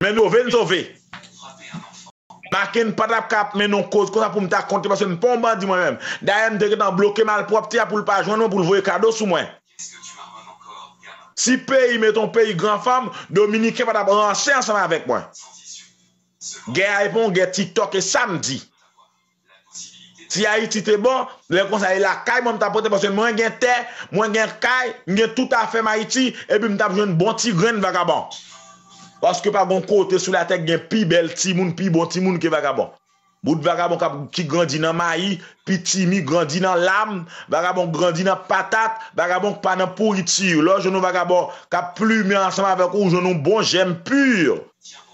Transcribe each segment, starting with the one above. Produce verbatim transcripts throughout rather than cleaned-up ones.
Men sove n sove. Maken pa t ap ka ap mennen yon koz konsa pou m ta konte, paske m pa yon bandi mwen menm. Dayè, m te gentan bloke malpwòpte a pou l pa jwenn mwen, pou l voye kado sou mwen. Si peyi m te yon peyi gran fanm, Dominiken pa t ap ranse ansanm avèk mwen. Gè a e pa yon gè TikTok, e sa m di. Si Ayiti te bon, lè konsa e lakay mwen m t ap rete, paske mwen gen tè, mwen gen kay, m gen tout afè m Ayiti, epi m t ap jwenn bon ti grenn vagabon. Paske pa gon kote sou latè k gen pi bèl timoun, pi bon timoun ke vagabon. Bout vagabon k ap, ki grandi nan mayi, pitimi grandi nan lam, vagabon grandi nan patat, vagabon k pa nan pouriti. Lè w jwenn yon vagabon k ap plimen ansanm avèk ou, ou jwenn yon bon jèm pi.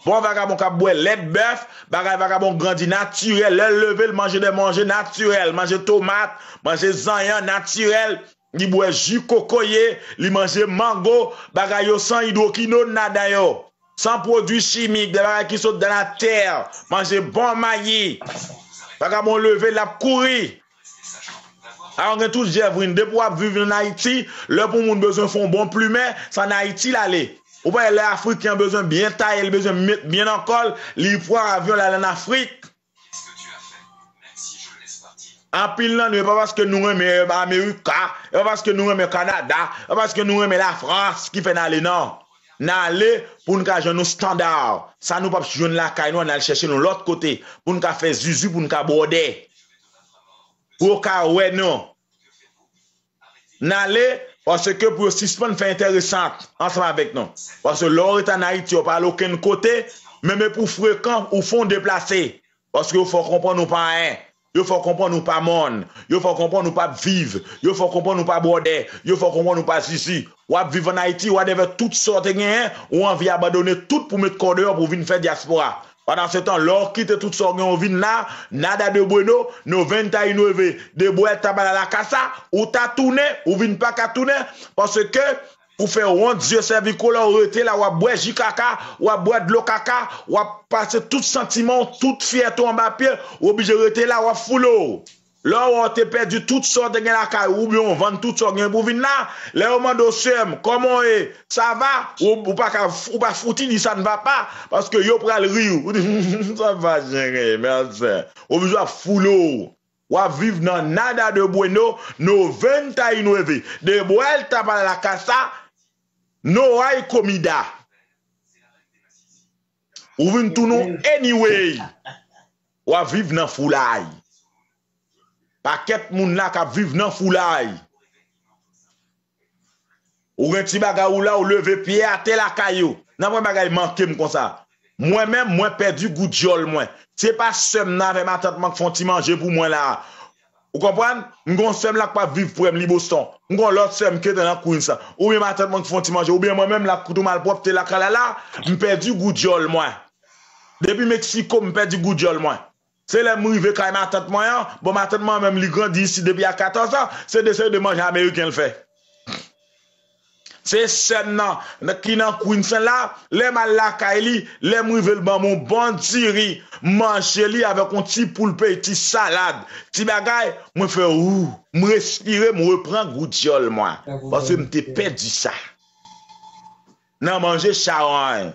Bon vagabon k ap bwè lèt bèf, bagay vagabon grandi natirèl. Lè l leve, l manje de manje natirèl, manje tomat, manje zanyan natirèl. Li bwè ji kokoye, li manje mango, bagay yo san idwokinòn ladan yo, san pwodui chimik, de bagay ki sot dan latè, manje bon mayi. Vagabon leve, l ap kouri. A, ou gen tout jèvrin. Depi w ap viv an Ayiti, lè pou moun bezwen fè yon bon plimen, se an Ayiti l ale. Ou pa wè lè Afriken an bezwen byen taye, li bezwen met byen nan kò l, li pran avyon l al an Afrik. Anpil nan nou, e pa paske nou renmen Amerika, e pa paske nou renmen Kanada, e pa paske nou renmen Lafrans ki fè n ale, non. N ale pou n ka jwenn yon estanda. Sa nou p ap jwenn lakay nou an, n al chèche l yon lòt kote, pou n ka fè zuzu, pou n ka bwòdè. Pou yo ka wè nou. N ale, paske pou yo sispann fè enteresan ansanm avèk nou. Paske lè w ret an Ayiti, w pa al okenn kote, menm epi w frekan, ou fè yon deplase. Paske yo fè w konprann ou pa anyen. Yo fè w konprann ou pa mòn. Yo fè w konprann ou p ap viv. Yo fè w konprann ou pa bwòdè. Yo fè w konprann ou pa zuzu. W ap viv an Ayiti, w a devè tout sa w te genyen, ou anvi abandone tout pou met kò w deyò pou w vin fè dyaspora. Pandan se tan, lè w kite tout sa w gen, ou vin la, nada de bueno, noventa y nueve, de vuelta para la casa, ou ta tounen, ou vin pa ka tounen, paske ou fè wont zye sèvi kola, ou rete la, w ap bwè ji kaka, w ap bwè dlo kaka, w ap pase tout santiman w, tout fyète w anba pye, ou oblije rete la, w ap foule w. Lè w wè w te pèdi tout sa w te gen lakay ou, oubyen w vann tout sa w gen pou w vin la, lè yo mande w, sè m, kòman w ye? Sa va? Ou, ou pa ka, ou pa fouti di ça ne va pas, paske yo pral ri w. Ou di, ça va, chérie, merci. Ou oblije ap foule w. W ap viv nan nada de bueno, noventa y nueve, de vuelta para la casa, no hay comida. Ou vin tounen w anyway. W ap viv nan foulay. Pakèt moun la k ap viv nan foulay. Ou gen ti bagay ou la, ou leve pye atè lakay ou. Nan mwen bagay manke m konsa. Mwen menm, mwen pèdi gout dyòl mwen. Se pa sè m nan avè matant mwen k fè yon ti manje pou mwen la. Ou konprann? M gon sè m la k p ap viv prè m, li Boston. M gon lòt sè m ki rete nan Queens la. Oubyen matant mwen k fè yon ti manje. Oubyen mwen menm la k koute yon malpwòpte lakay la la, m pèdi gout dyòl mwen. Depi Meksiko, m pèdi gout dyòl mwen. Se lè m rive kay matant mwen an, bon, matant mwen an menm, li grandi isit depi a katòz an, se de seri de manje ameriken l fè. Se sè m nan, ki nan Queens la, lè m al lakay li, lè m rive l ban m yon bon diri, m manje li avèk yon ti poulpe, ti salad, ti bagay, mwen fè wou, m respire, m repran gout dyòl mwen. Paske m te pèdi sa. Nan manje chawany.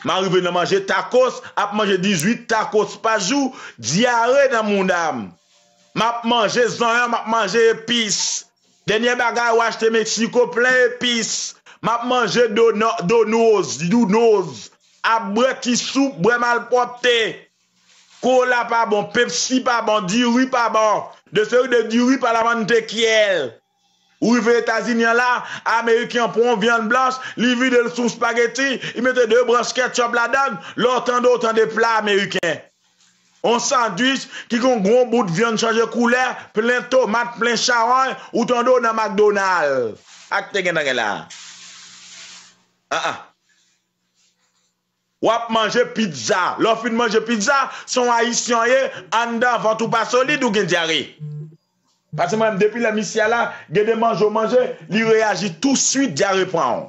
M arive nan manje tacos, ap manje dizuit tacos pa jou, dyare nan mouda m. M ap manje zanyan, m ap manje epis. Dènye bagay, ou achte Meksiko plen epis. M ap manje dono-, donoz, dounoz. Ap bwè ti soup, bwè malpwòpte. Kola pa bon, Pepsi pa bon, diri pa bon. De seri de diri pa la mantequilla. Ou rive Etazini an la, Ameriken an pran yon vyann blanch, li vide l sou spageti, li mete de branch ketchup ladan l, lè w tande, w tande pla ameriken. Yon sandwich ki gen yon gwo bout vyann chanje koulè, plen tomat, plen chawany, ou tande w nan McDonald. Ak te gentan gen la. Ah, ah. W ap manje pizza. Lè w fin manje pizza, se yon ayisyen w ye, anndan vant ou pa solid, ou gen dyare. Paske mwen menm, depi lè misye a la, gen de manje w manje, li reyaji touswit, dyare pran w.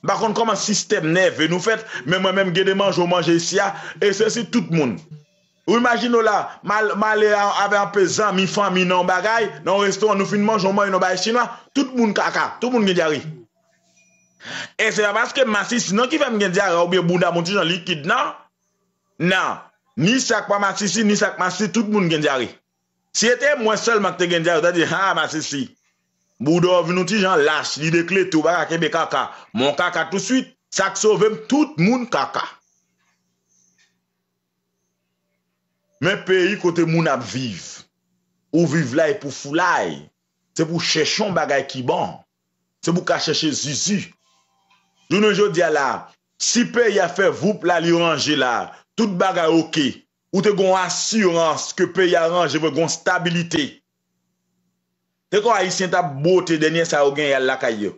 M pa konn kòman sistèm nève nou fèt, men mwen menm, gen de manje w manje isi a, e se si tout moun. Ou imajine w la, m al-, m ale a-, avè anpe zanmi, fanmi nan yon bagay, nan yon restoran, nou fin manje yon manje nan yon bagay chinwa, tout moun kaka, tout moun gen dyare. E se pa paske m masisi non ki fè m gen dyare oubyen bouda m yon ti jan likid non. Non. Ni sa k pa masisi, ni sa k masisi, tout moun gen dyare. Si se te mwen sèlman ki te gen dyare, yo ta di, ha, masisi. Bouda w vin yon ti jan lach, li deklete, ou pa ka kenbe kaka. Mwen kaka tousuit, sa k sove m, tout moun kaka. Men peyi kote moun ap viv. Ou viv la e pou foulay. Se pou chèche yon bagay ki bon. Se pou ka chèche zizi. Jounen jodi a la, si peyi a fè voup la, li ranje la, tout bagay oke. Ou te gon asirans ke peyi a ranje, vre gon stabilite. Te kon Ayisyen t ap bwote dènye sa yo gen y al lakay yo.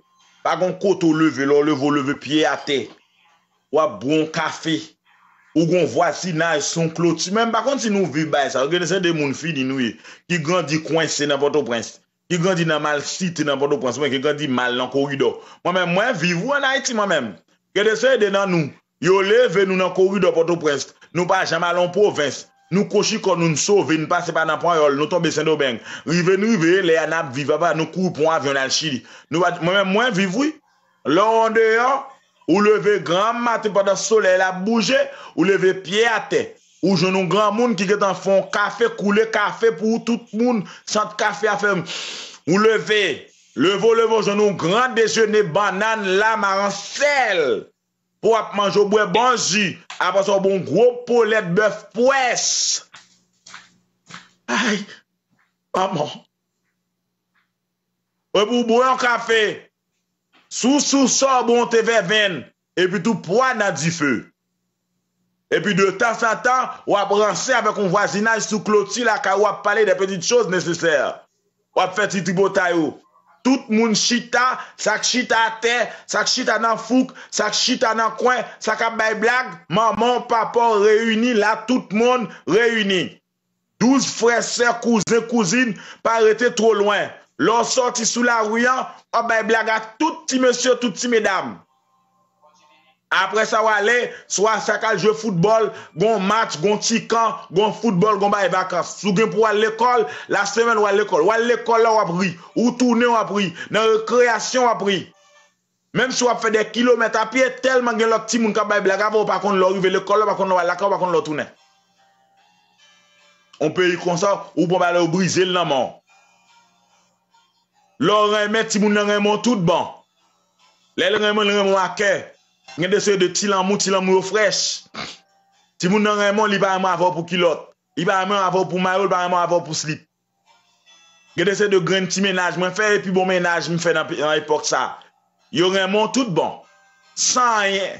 Pa gon kote w leve, lè w leve, w leve pye atè. W ap bwè yon kafe. Ou gon vwazinaj sou yon kloti. Men m pa konn si nou viv bagay sa yo. Gen de se de moun fini nou ye. Ki grandi kwense nan Pòtoprens. Ki grandi nan malsite nan Pòtoprens. Mwen ki grandi mal nan koridò. Mwen menm, mwen viv wi ann Ayiti mwen menm. Gen de se de nan nou. Yo leve nou nan koridò Pòtoprens. Nou pa janm al yon pwovens. Nou kochi kò nou, n sove, n pase pa nan Panyòl, nou tonbe Sendomeng. Rive n rive, lè a n ap viv, apa nou kouri pran yon avyon n al Chili. Nou pa, mwen menm, mwen viv, wi. Lè w andeyò, ou leve granmaten pandan solèy la ap bouje, ou leve pye atè. Ou jwenn yon granmoun ki gentan fè yon kafe, koule kafe pou ou, tout moun, sant kafe a fèmen. Ou leve, leve w, leve w, jwenn yon gran dejene, bannann, lam, aransèl. Pou w ap manje, w bwè bon ji. Apre sa, w bwè yon gwo polèt bèf pwès. Ay, manman. Epi w bwè yon kafe. Sou, sou sa, w bwè yon te vèvenn. Epi tou pwa nan dife. Epi de tan san tan, w ap ranse avèk yon vwazinaj sou kloti lakay ou, w ap pale de petites choses nécessaires. W ap fè ti tripotay ou. Tout moun chita, sa k chita atè, sa k chita nan fouk, sa k chita nan kwen, sa k ap bay blag, manman w, papa w reyini, la tout moun reyini. Douz frè, sè, kouzen, kouzin, pa rete two lwen. Lè w sòti sou lari an, w ap bay blag ak tout ti mesye, tout ti medam. Apre sa, w ale, swa sa k al jwe foutbòl, gon match, gon ti kan, gon foutbòl, gon bay vakans. Si w gen pou w al lekòl, lasemèn w al lekòl. W al lekòl la, w ap ri. Ou tounen, w ap ri. Nan rekreyasyon, w ap ri. Menm si w ap fè de kilomèt a pye, tèlman gen lòt timoun k ap bay blag avè w, ou pa konn lè w rive lekòl la, ou pa konn lè w al lakay, ou pa konn lè w tounen. Yon peyi konsa, ou pran balè, ou brize l nan men w. Lè w renmen, timoun nan renmen w tout bon. Lè l renmen w, l renmen w ak kè. Gen de se de ti lanmou, ti lanmou yo frèch. Timoun nan renmen w, li pa renmen w avè w pou kilòt. Li pa renmen w avè w pou mayo, li pa renmen w avè w pou slip. Gen de se de grenn ti mennaj mwen fè, e pi bon mennaj m fè nan, nan epòk sa. Yo renmen w tout bon. San anyen.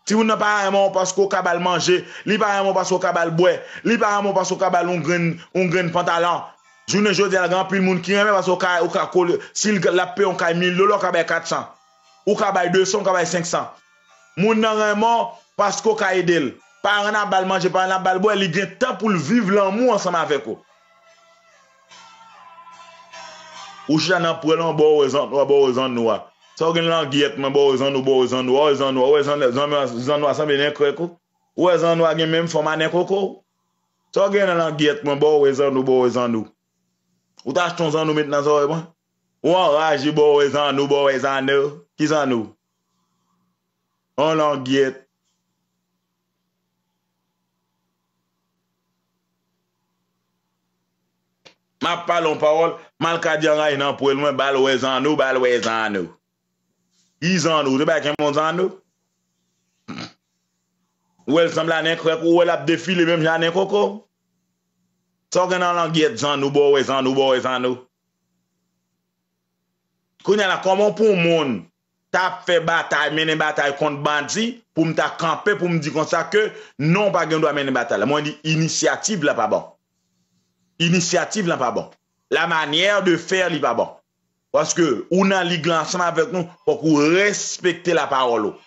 Timoun nan pa renmen w paske w ka ba l manje, li pa renmen w paske w ka ba l bwè, li pa renmen w paske w ka ba l yon grenn, yon grenn pantalan. Jounen jodi a, gen anpil moun ki renmen paske w ka, w ka kole, si l, l ap peye yon kay mil dola, w ka bay kat san. Ou ka bay de san, ou ka bay senk san. Moun nan renmen w paske w ka ede l. Paran nan ap ba l manje, paran nan ap ba l bwè, li gen tan pou l viv lanmou ansanm avèk ou. Ou chita nan pwèl an bò, w wè zann, w bò, w wè zann nou a. Sa w gen nan langyèt mwen, bò, w wè zann nou, bò, w wè zann nou, w wè zann nou, w wè zann, zann, zann nou a sanble nen krèk ou. Ou wè zann nou a gen menm fòm a nen koko. Sa w gen nan langyèt mwen, bò, w wè zann nou, bò, w wè zann nou. Ou ta achte yon zann nou met nan zòrèy mwen. Ou anraje, bò, w wè zann nou, bò, w wè zann nou. Ki zann nou? Yon langyèt. M ap pale yon pawòl, m al ka di anraje nan pwèl mwen, ba l wè zanno, ba l wè zanno. Ki zanno? Ou te bay kenbe yon zanno? Ou wè l sanble a nen krèk, ou wè l ap defile menm jan a nen koko? Sa w gen nan langyèt zanno, ba w wè zanno, ba w wè zanno. Kounye a la, kòman pou yon moun ta ap fè batay, mennen batay kont bandi, pou m ta kanpe, pou m di konsa ke non, w pa gen dwa mennen batay la. Mwen di, inisyativ la pa bon. Inisyativ la pa bon. La manière de faire li pa bon. Paske ou nan lig la ansanm avèk nou, fòk ou respekte lapawòl ou.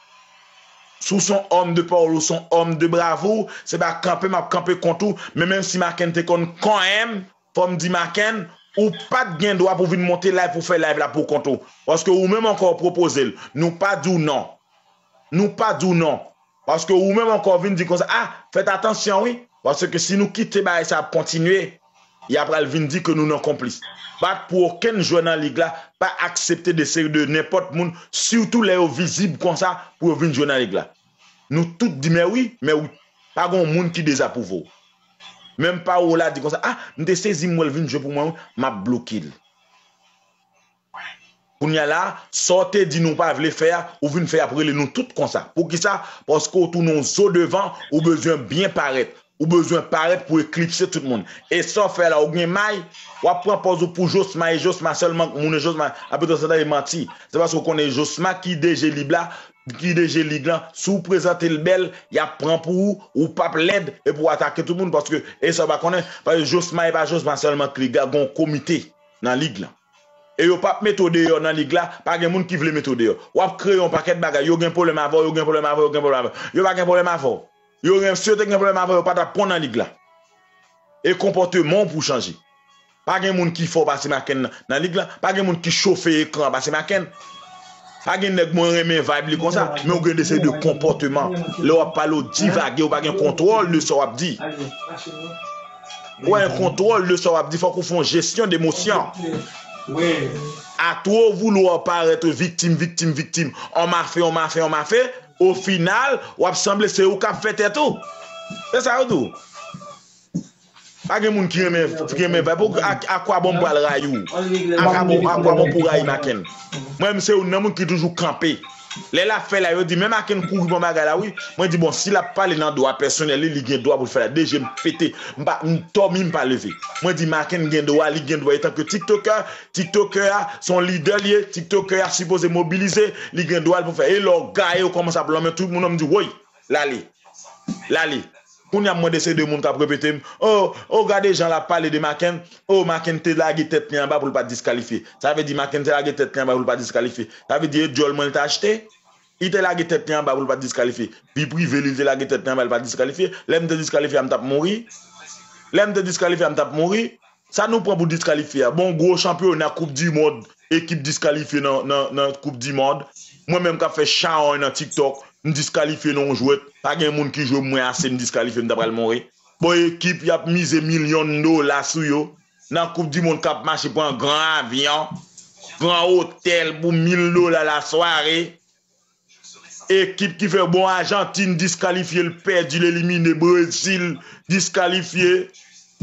Si w se yon òm de pawòl, ou se yon òm de bravou, se pa kanpe m ap kanpe kont ou, men menm si Maken te konn konyen m, fò m di Maken, ou pa t gen dwa pou vin monte live pou fè live la pou kont ou. Paske ou menm ankò w pwopoze l. Nou pa di w non. Nou pa di w non. Paske ou menm ankò w vin di konsa, ah, fèt atansyon wi. Paske si nou kite bagay sa ap kontinye, Y a pral vin di ke nou nan konplis. Bat pou okenn jwè nan lig la pa aksepte de seri de nenpòt moun, sitou lè yo vizib konsa, pou yo vin jwe nan lig la. Nou tout di, "Mè wi, mè wi." Pa gen yon moun ki dezapwouve w. Menm pawòl la di konsa, "Ah, m te sezi, m wè l vin jwe pou mwen, wi, m ap bloke l." Kounye a la, sa w te di nou pa vle fè a, ou vin fè, y ap rele nou tout konsa. Poukisa? Paske w tounen yon zo devan, ou bezwen byen parèt. Ou bezwen parèt pou eklipse tout moun. E sa w fè la, ou gen may, w ap pran pòz ou pou Josma, e Josma sèlman k moun, e Josma, apre tout sa, se manti. Se paske w konnen Josma ki D J lib la, ki D J lig lan, si w prezante l bèl, y ap pran pou ou, ou p ap lèd, epi w atake tout moun, paske, e sa w pa konnen, paske Josma, e pa Josma sèlman k lig la, gen yon komite nan lig lan. E yo p ap mete w deyò nan lig la, pa gen moun ki vle mete w deyò. W ap kreye yon pakèt bagay, yo gen pwoblèm avè w, yo gen pwoblèm avè w, yo gen pwoblèm avè w. Yo pa gen pwoblèm avè w. Yo gen, si yo te gen pwoblèm avè w, yo pa t ap pran w nan lig la. E konpòteman w pou chanje. Pa gen moun ki fò pase Maken nan, nan lig la. Pa gen moun ki chofe ekran pase Maken. Pa gen nèg mwen renmen vibe li konsa, men w gen de seri de konpòteman. Lè w ap pale, w divage, w pa gen kontwòl de sa w ap di. Ou pa gen kontwòl de sa w ap di, fòk ou fè yon jesyon de emosyon. A two voulwa parèt viktim, viktim, viktim, on m'a fait, on m'a fait, on m'a fait, o final, w ap sanble se ou k ap fè tèt ou. Se sa yo di w. Pa gen moun ki renmen, ki renmen vibe. Pou, a, a kwa bon m pral rayi w? A kwa bon, a kwa bon pou rayi Maken? Mwen menm se youn nan moun ki toujou kanpe. Lè l ap fè la, yo di, men Maken kouri pran bagay la, wi. Mwen di, bon, si l ap pale nan dwa pèsonèl li, li gen dwa pou l fè la. D J m pete, m pa, m dòmi, m pa leve. Mwen di, Maken gen dwa, li gen dwa, etanke tiktokè, tiktokè a, se yon lidè li ye, tiktokè a sipoze mobilize, li gen dwa l pou fè. E lè w gaye, ou kòmanse ap lanmen tout moun, m di, woy, l ale, l ale. Kounye a m wè de seri de moun k ap repete m, oh, oh, gade jan l ap pale de Maken, oh, Maken te lage tèt li anba pou l pa t diskalifye. Sa vle di Maken te lage tèt li anba pou l pa t diskalifye. Sa vle di e dyòl mwen l te achte? Li te lage tèt li anba pou l pa t diskalifye. Vi prive li, li te lage tèt li anba, li pa t diskalifye. Lè m te diskalifye a, m t ap mouri. Lè m te diskalifye a, m t ap mouri. Sa nou pran pou diskalifye a? Bon, gwo chanpyona koup di mond, ekip diskalifye nan, nan, nan koup di mond. Mwen menm k ap fè chawony nan TikTok, m diskalifye nan yon jwèt. Pa gen moun ki jwe mwen ase, m diskalifye, m ta pral mouri. Bon, ekip y ap mize milyon dola sou yo. Nan koup di mond k ap mache pran gran avyon, gran otèl pou mil dola lasware. Ekip ki fè bon, Ajantin diskalifye, l pèdi, l elimine, Brezil diskalifye,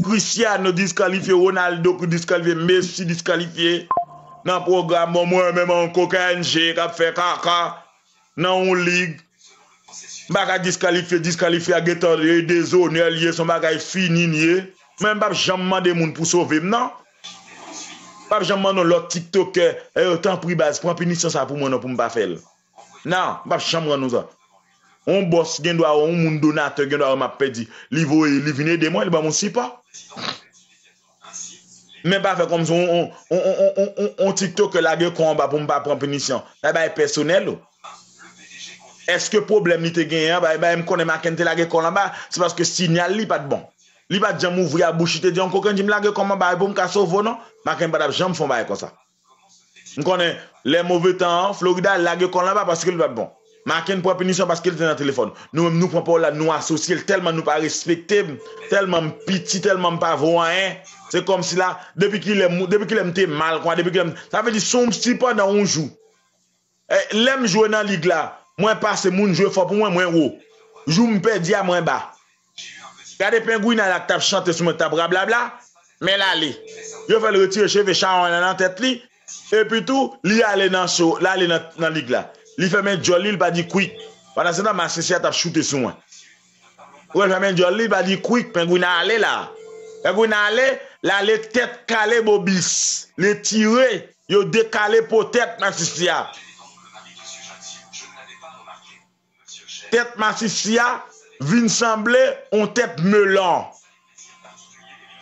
Cristiano diskalifye, Ronaldo diskalifye, Messi diskalifye. Nan pwogram, bon, mwen menm an kokenn je k ap fè kaka nan yon lig. M pa ka diskalifye, diskalifye a gentan e dezonè l ye, se yon bagay fini l ye. Mwen m p ap janm mande moun pou sove m, non. M p ap janm mande yon lòt tiktokè, eh, tanpri baz, pran pinisyon sa pou mwen non, pou m pa fè l. Non, m p ap janm rann nou sa. Yon bòs gen dwa, yon moun donatè gen dwa wè m ap pèdi. Li voye, li vin ede mwen, li ban m yon sipò. Men pa fè kòmsi yon, yon, yon, yon, yon, yon, yon tiktokè lage kò anba pou m pa pran pinisyon. Sa bay pèsonèl ou? Èske pwoblèm li te genyen an, bay, bay m konnen Maken te lage kò l anba, se paske sinyal li pa t bon. Li pa t janm ouvri a bouch, li te di yon kokenn di m lage kò m anba pou m ka sove w non. Maken pa t ap janm fè yon bagay konsa. M konnen lè move tan an, Florida lage kò l anba paske li pa t bon. Maken pran pinisyon paske li te nan telefòn. Nou menm nou pran pawòl la, nou asosye l tèlman nou pa respekte m, tèlman m piti, tèlman m pa vo anyen. Se kòmsi la, depi kilè m, depi kilè m te mal, kwa, depi kilè m, sa vle di si w, si pandan yon jou, eh, lè m jwe nan lig la, mwen pase moun jwe fò pou mwen, mwen wo. Jou m pèdi a, mwen ba. Gade pengwina la k t ap chante sou mwen, k t ap rablabla, men l ale. Yo fè l retire cheve chawony nan tèt li, epi tou, li ale nan show, l ale nan, nan lig la. Li fèmen djòl li, li pa di kwik. Pandansetan, masisi a t ap choute sou mwen. Ou wè l fèmen djòl li, li pa di kwik, pengwina ale la. Pengwina ale, l ale tèt kale bobis. Li tire, yo dekale po tèt masisi a. Tèt masisi a vin sanble yon tèt melon.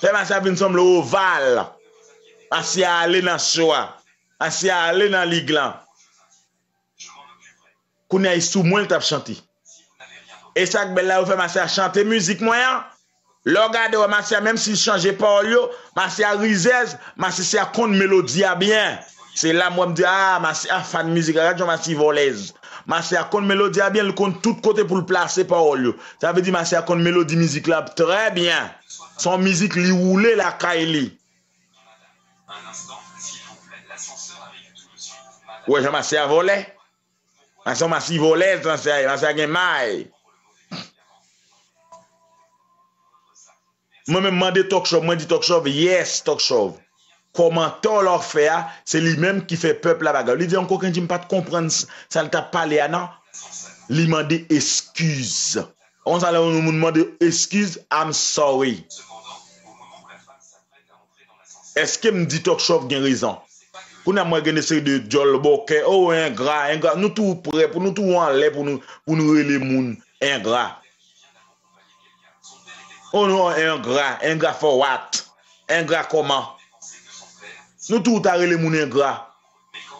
Tèt masisi a vin sanble oval. Masisi a ale nan show a. Masisi a ale nan lig lan. Kounye a, e sou mwen l t ap chante. E sa k bèl la, yo fè masisi a chante mizik mwen an. Lè w gade, w wè masisi a, menm si l chanje pawòl yo, masisi a rizèz, masisi a konn melodi a byen. Se la m wè m di, ah, masisi a fan mizik la, gad jan masisi vòlèz. Masya konn melodi a byen, li konn tout kote pou l plase pawòl yo. Sa vle di Masya konn melodi mizik la trè byen. Se yon mizik li woule lakay li. Ou wè jan Masya vòlè? Masya, Masya vòlè, Masya, Masya gen may. Mwen menm mande Talk Show, mwen di Talk Show, yes, Talk Show. Kòmantè w la w fè a, se li menm ki fè pèp la bagay. Li di yon kokenn di m pa t konprann s- sa l t ap pale a non. Li mande eskiz. Konsa lè yon moun mande eskiz, I'm sorry. Èske m di Talk Show gen rezon? Kounye a mwen gen de seri de djòl bòkè, oh engra, engra, nou tou prè pou nou tou anlè pou nou pou nou rele moun engra. Oh non, engra, engra for what? Engra kòman? Nou tou ta rele moun engra.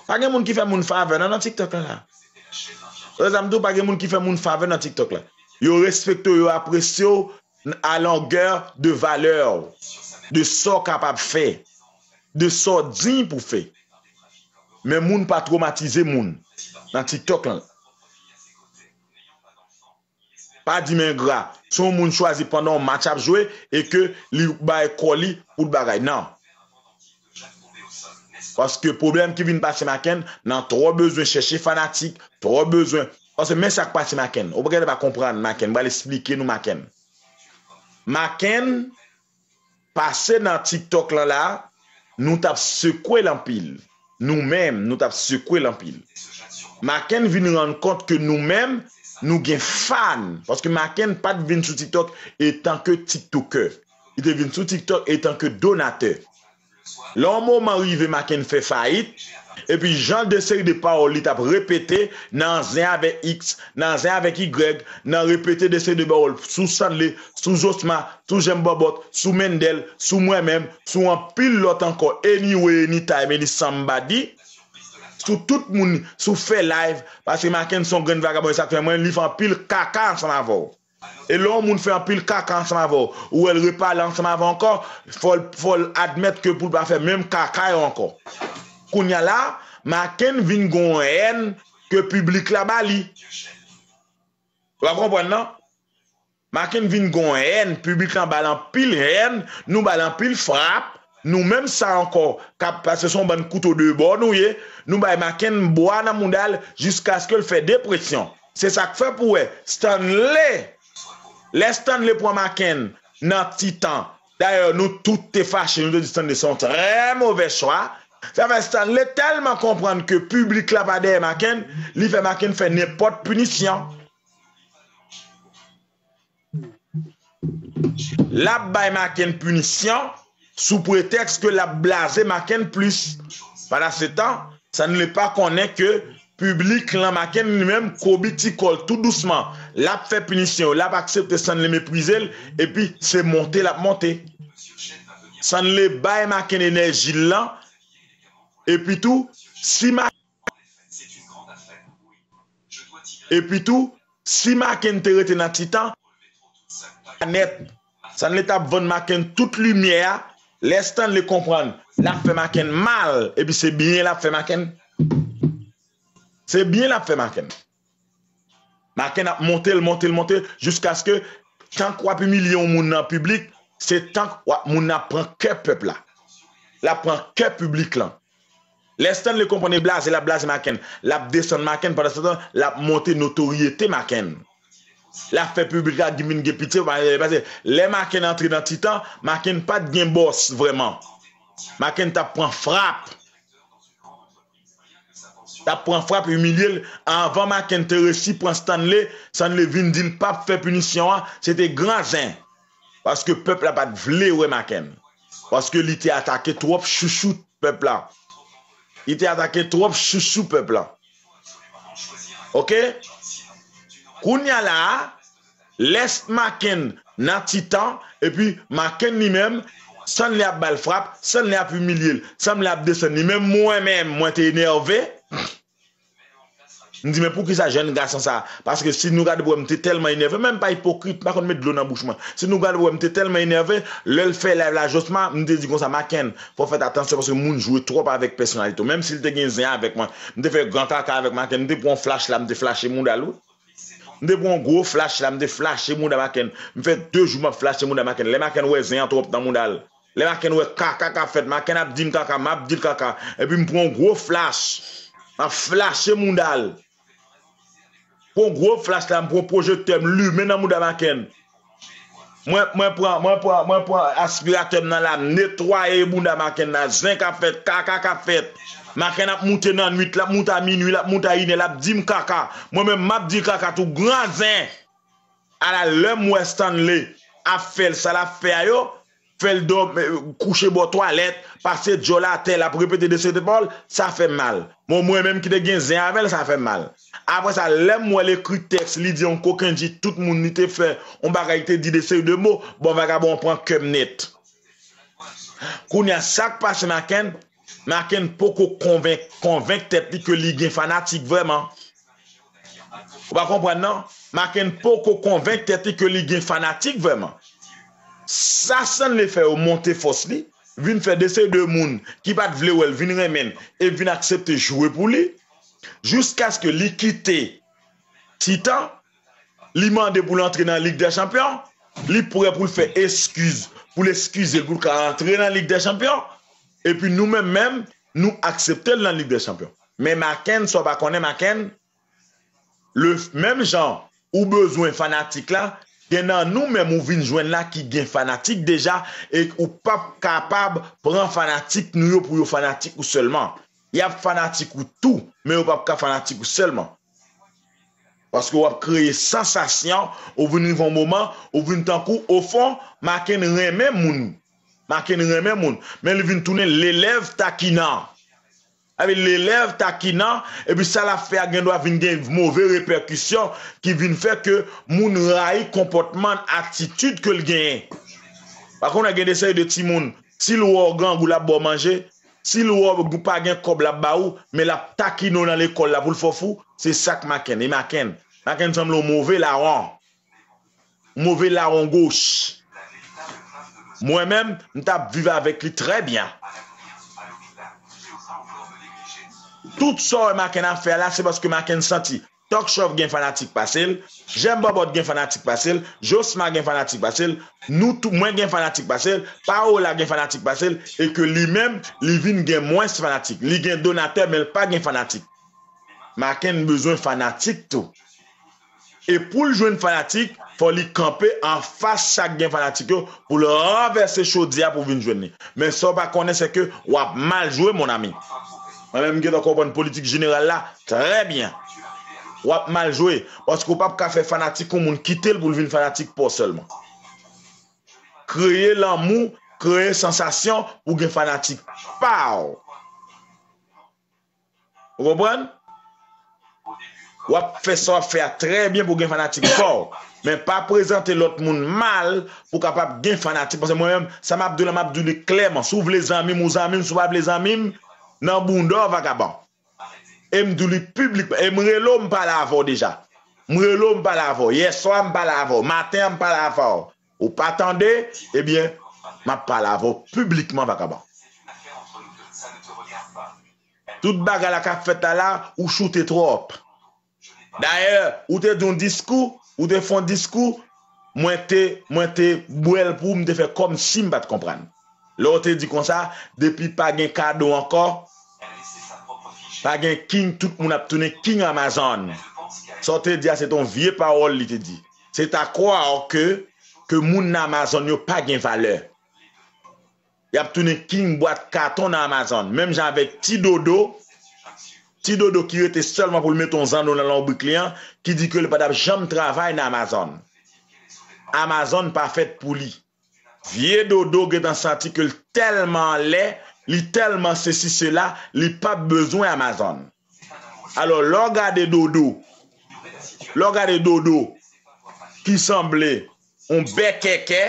Pa gen moun ki fè moun favè non nan TikTok la. Sa m di w, pa gen moun ki fè moun favè nan TikTok la. Yo respekte w, yo apresye w à longueur de valeur, de sa w kapab fè, de sa w diy pou fè. Men moun pa twomatize moun nan TikTok la. Pa di m engra. Si yon moun chwazi pandan yon match ap jwe e ke li bay kò li pou l bagay. Non. Paske pwoblèm ki vin pase Maken, nan twò bezwen chèche fanatik, twò bezwen. Paske men sa k pase Maken. Ou pa genlè pa konprann Maken. M pral esplike nou Maken. Maken pase nan TikTok lan la, nou t ap sekwe l anpil. Nou menm, nou t ap sekwe l anpil. Maken vin rann kont ke nou menm, nou gen fan. Paske Maken pa t vin sou TikTok etanke TikToker. Li te vin sou TikTok etanke donatè. Lè yon moman rive Maken fè fayit, epi jan de seri de pawòl li t ap repete nan zen avèk X, nan zen avèk Y, nan repete de seri de pawòl sou Stanley, sou Josma, sou Jèm Bòbòt, sou Mendel, sou mwen menm, sou anpil lòt ankò, anyway, anytime, any somebody, sou tout moun, sou fè live, paske Maken se yon grenn vagabon, e sa k fè mwen, li fè anpil kaka ansanm avè w. E lè yon moun fè anpil kaka ansanm avè w, ou wè l repale ansanm avè w ankò, fò l, fò l admèt ke pou l pa fè menm kaka yo ankò. Kounye a la, Maken vin gon hèn ke piblik la ba li. Ou pa konprann non? Maken vin gon hèn, piblik lan ba l anpil hèn, nou ba l anpil frap, nou menm sa ankò, k ap pase se yon bann kouto de bò nou ye, nou bay Maken bwa nan mouda l jiskaske l fè depresyon. Se sa k fè pou w wè Stanley, lè Stanley pran Maken nan ti tan, dayè nou tout te fache, nou te di Stanley se yon trè movè chwa. Sa fè Stanley tèlman konprann ke piblik la pa dèyè Maken, li fè Maken fè nenpòt pinisyon. L ap bay Maken pinisyon sou pretèks ke l ap blaze Maken plis. Pandansetan, Stanley pa konnen ke piblik lan Maken li menm kobiti kò l tou dousman. L ap fè pinisyon yo, l ap aksepte Stanley meprize l, epi se monte l ap monte. Stanley bay Maken enèji l lan, epi tou, si Maken Epi tou, si Maken te rete nan ti tan, nèt, Stanley t ap vann Maken tout limyè a, lè Stanley konprann l ap fè Maken mal, epi se byen l ap fè Maken. Se byen l ap fè Maken. Maken ap monte l, monte l, monte l, jiskaske tank w ap imilye yon moun nan piblik, se tank w ap, moun nan ap pran kè pèp la. L ap pran kè piblik lan. Lè Stanley konprann e blaze, l ap blaze Maken. L ap desann Maken, pandansetan, l ap monte notoryete Maken. L ap fè piblik la vin gen pitye, paske lè Maken antre nan ti tan, Maken pa t gen bòs vrèman. Maken t ap pran frap. T ap pran frap, imilye l. Anvan Maken te resi pran Stanley, Stanley vin di l p ap fè pinisyon an, se te gran zen. Paske pèp la pa t vle wè Maken. Paske li te atake twòp chouchou pèp la. Li te atake twòp chouchou pèp la. Oke? Kounye a la a, lè Maken nan ti tan, epi Maken li menm, Stanley ap ba l frap, Stanley ap imilye l, Stanley ap desann li. Menm mwen menm, mwen te enève. M di, men poukisa jèn gason sa? Paske si nou gade pou wè, m te tèlman enève, men m pa ipokrit, m pa konn met dlo nan bouch mwen. Si nou gade pou wè, m te tèlman enève, lè l fè live la, Josma, m te di konsa, Maken, fò w fè atansyon paske moun jwe twòp avèk pèsonalite w. Menm si l te gen zen avèk mwen, m te fè gran kaka avèk Maken, m te pran yon flach la, m te flache mouda l, wi. M te pran yon gwo flach la, m te flache mouda Maken. M fè de jou m ap flache mouda Maken. Lè Maken wè zen an twòp nan mouda l, lè Maken wè kaka k ap fèt, Maken ap di m kaka, m ap di l kaka. Epi m pran yon gwo flach. M ap flache mouda l. Pran yon gwo flach la, m pran pwojektè, m limen nan mouda Maken. Mwen, mwen pran, mwen pran, mwen pran aspiratè m nan la, m netwaye mouda Maken nan, zen k ap fèt, kaka k ap fèt. Maken ap moute nan nwit, l ap moute a minui, l ap moute a inè, l ap di m kaka. Mwen menm, m ap di kaka tou, gran zen. Ala lè m wè Stanley ap fè l sa l ap fè a yo, fè l dòmi, kouche bò twalèt, pase dyòl atè, l ap repete de seri de pawòl, sa fè m mal. Bon, mwen menm ki te gen zen avè l, sa fè m mal. Apre sa, lè m wè l ekri tèks, li di yon kokenn di tout moun, li te fè yon bagay, li te di de seri de mo, bon, vagabon an pran kè m nèt. Kounye a, sa k pase Maken? Maken poko konvenk, konvenk tèt li ke li gen fanatik vrèman. Ou pa konprann non? Maken poko konvenk tèt li ke li gen fanatik vrèman. Sa Stanley fè yo monte fòs li, vin fè de seri de moun ki pa t vle wè l vin renmen l e vin aksepte jwe pou li, jiskaske li kite Titan, li mande pou l antre nan Lig dè Chanpyon, li prè pou l fè eskiz, pou l eskize l, pou l ka antre nan Lig dè Chanpyon, epi nou menm menm, nou aksepte l nan Lig dè Chanpyon. Men Maken, sa w pa konnen Maken, le, menm jan ou bezwen fanatik la, gen nan nou menm ou vin jwenn la ki gen fanatik deja, e ou p ap kapab pran fanatik nou yo pou yo fanatik ou sèlman. Y ap fanatik ou tou, men yo p ap ka fanatik ou sèlman. Paske w ap kreye sansasyon, ou vin rive yon moman, ou vin tankou, ofon, Maken renmen moun. Maken renmen moun, men li vin tounen lelèv takinan. Sa vle di lelèv takinan, epi sa l ap fè a gen dwa vin gen move repèkisyon ki vin fè ke moun rayi konpòtman, atitid ke l genyen. Pa konn gen de seri de timoun, si l wè w grangou, l ap ba w manje, si l wè w pa gen kòb, l ap ba ou, men l ap takine w nan lekòl la pou l fè w fou, se sa k Maken. E Maken, Maken sanble yon move lawon. Move lawon goch. Mwen menm, m t ap viv avèk li trè byen. Tout sa w wè Maken ap fè a la, se paske Maken santi Talk Show gen fanatik pase l, Jèm Bòbòt gen fanatik pase l, Josma gen fanatik pase l, nou tou, mwen gen fanatik pase l, Paola gen fanatik pase l, e ke li menm, li vin gen mwens fanatik. Li gen donatè, men l pa gen fanatik. Maken bezwen fanatik tou. E pou l jwenn fanatik, fò li kanpe anfas sa k gen fanatik yo pou l ranvèse chodyè a pou vin jwenn li. Men sa w pa konnen, se ke w ap mal jwe, mon ami. Mwen menm, m gentan konprann politik jeneral la trè byen. W ap mal jwe, paske w p ap ka fè fanatik yon moun kite l pou l vin fanatik pa w sèlman. Kreye lanmou, kreye sansasyon pou gen fanatik pa w. Ou konprann? W ap fè sa w ap fè a trè byen pou gen fanatik pa w. Men pa prezante lòt moun mal pou kapab gen fanatik. Paske mwen menm, sa m ap di w la, m ap di w li klèman. Si w vle zanmi m, ou zanmi m, si w pa vle zanmi m, nan bounda w vagabon. E m di w li piblikman. E m rele w, m pale avè w deja. M rele w, m pale avè w. Yèswa, m pale avè w. Maten an, m pale avè w. Ou pa tande, ebyen, m ap pale avè w piblikman, vagabon. Tout bagay la k ap fèt la la, ou choute twòp. Dayè, ou te di yon diskou, ou te fè yon diskou, mwen te, mwen te bwè l pou ou, m te fè kòmsi m pa t konprann. Lè w te di konsa, depi pa gen kado ankò, pa gen king, tout moun ap tounen king Amazon. Sa w te di a, se t on vye pawòl li te di. C'est à croire que, ke moun nan Amazon yo pa gen valè. Y ap tounen king bwat katon nan Amazon. Menm jan avèk Ti Dodo, Ti Dodo ki rete sèlman pou l mete yon zanno nan lonbrik li an, ki di ke li pa t ap janm travay nan Amazon. Amazon pa fèt pou li. Vye Dodo gentan santi ke l tèlman anlè, li tèlman sesi sela, li p ap bezwen Amazon. Alò, lè w gade Dodo, lè w gade Dodo ki sanble yon bèkèkè,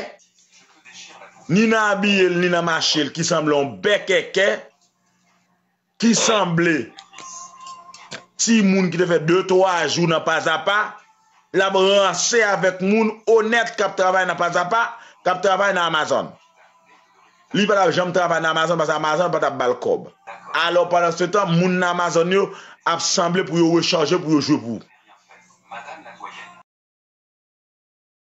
ni nan abiye l, ni nan mache l, ki sanble yon bèkèkè, ki sanble, timoun ki te fè de twa jou nan Pazapa, l ap ranse avèk moun onèt k ap travay nan Pazapa, k ap travay nan Amazon. Li pa t ap janm travay nan Amazon paske Amazon pa t ap ba l kòb. Alò, pandan se tan, moun nan Amazon yo ap sanble pou yo rechaje, pou yo jwe pou ou.